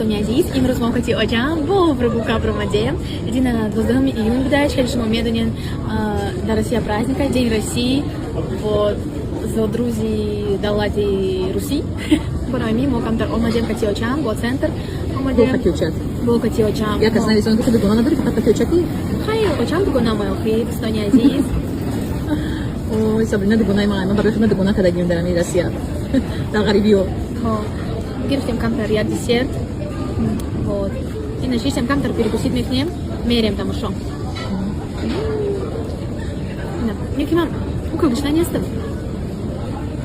Дӯстони азиз, имрӯз мо кати оҷам бо прогулка баромадем. Дина 12 июн будаш, хеле шумо медонед, дар Россия праздника, День России, вот, зодрӯзи давлати Русӣ. Барои мо камтар омадем кати очам, бо центр омадем. Бо кати очат. Бо кати очам. Як кас нависон, ки ту дугона надори, фақат кати очати? Хай, очам дугона мои, дӯстони азиз. Ой, Сабрина дугонаи ман, ман барои худам дугона кардагим дар ами Россия. Дар ғарибиё. Хо, гирифтем камтар як десерт. Вот. И нашиштем, камтар перекусить мекунем, мерем тамошо. Да. Неки ман ука гушна нестам.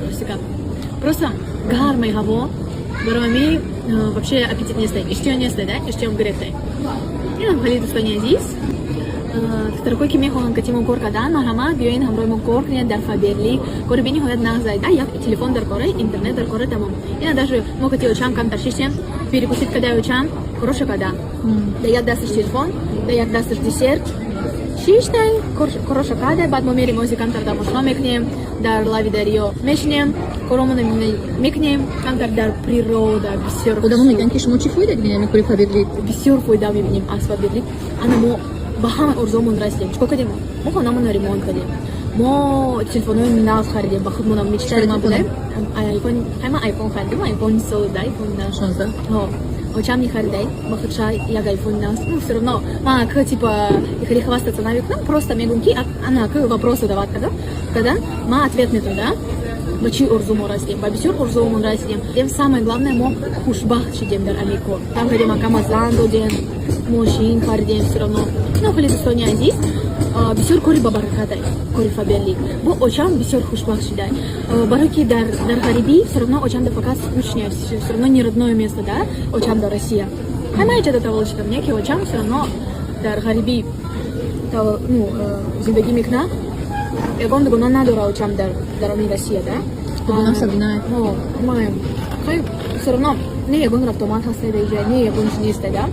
Просто Просто гармаи ҳаво барои ми вообще аппетит нестай, иштиҳо нестай, да? Иштиҳом гирифтай. Инам хеле, дӯстони азиз. Духтаракое ки мехоҳанд кати мо кор кардан, марҳамат, биёен, ҳамроҳи мо кор кунед дар Фаберлик. Кори бениҳоят нағзай. Як телефон дар кора, интернет дар кора, тамом. Ина даже мо кати очам камтар шиштем, перекусить кадай очам, короша када. Да як дасташ телефон, да як дасташ десерт. Шиштай, короша када, баъд мо мерем, ози камтар тамошо мекунем, дар лави дарё мешинем, коромона мекунем, камтар дар природа, бисёр. Одамо мегӯянд, ки шумо чӣ фоида дидем ами кори Фаберлик? Бисёр фоида мебинем аз Фаберлик. Ана мо ба ҳама орзуомон расидем. Чикор кардем? Мо хонамонро ремонт кардем, мо телефонҳои нав харидем ба худмонам. Мечтаи ман будем айфон, ҳама айфон харидем, айфон 13, айфон нав. 16. Очам не харидай ба худша як айфон нав. Ну, все равно ман к типа хеле хвастаться намекунам, просто мегӯм, ки ана к вопрос задавать кадан, ман ответ метам, да. Ба чӣ орзу мо расидем? Ба бисёр орзуомон расидем. Самое главное, мо хушбахт шидем дар Америко. Там кардем, акама зан додем, мошин харидем, все равно. Ну, хеле, дӯстони азиз, бисёр кори бабаракатай кори Фаберлик. Бо очам бисёр хушбахт шидай, барое ки дар ғарибӣ все равно очам да пока скучно, все равно не родное место, да. Очам да Россия ҳама иҷода таваллуд шудам, не ки очам все равно дар ғарибӣ, ну, зиндагӣ мекунад, ягон дугона надора очам дар ами Россия, да. Дугонам Сабина. Хай, все равно не ягон рафтомад ҳастай дар иҷа, не ягон чи нестай, да.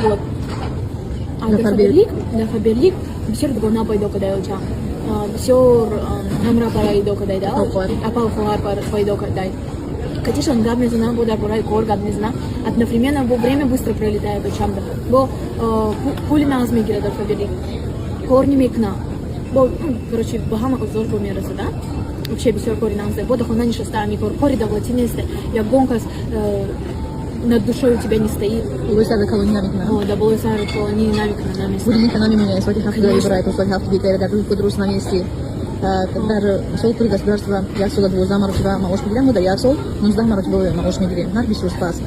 Вот, а дар Фаберлик бисёр дугона пайдо кардай очам, бисёр ҳамра пайдо кардай, да, апа, хоҳар пайдо кардай. Катишон гап мезанам, бо дар бораи кор гап мезанам одновременно, бо время быстро пролетает очамда, бо пули нағз мегирад дар Фаберлик, кор немекуна, бо, короче, ба ҳама озор бо мераса, да. Вообще бисёр кори нағзе. Бо да хона нишаста, ами кор кори давлатӣ нест, ягон кас над душой у тебя не стоит. Болои сар калонӣ намекунад. Да, болои сар калонӣ намекунад, наместа. Будильника намемонад, соати 7 дори барои то соати 7 дигар дар рӯи худ рӯз намеисти. Дар сол пули государства як сола 12 маротиба маош мегирам, мо дар як сол 19 маротиба маош мегирем, ҳар 20 рӯз пас.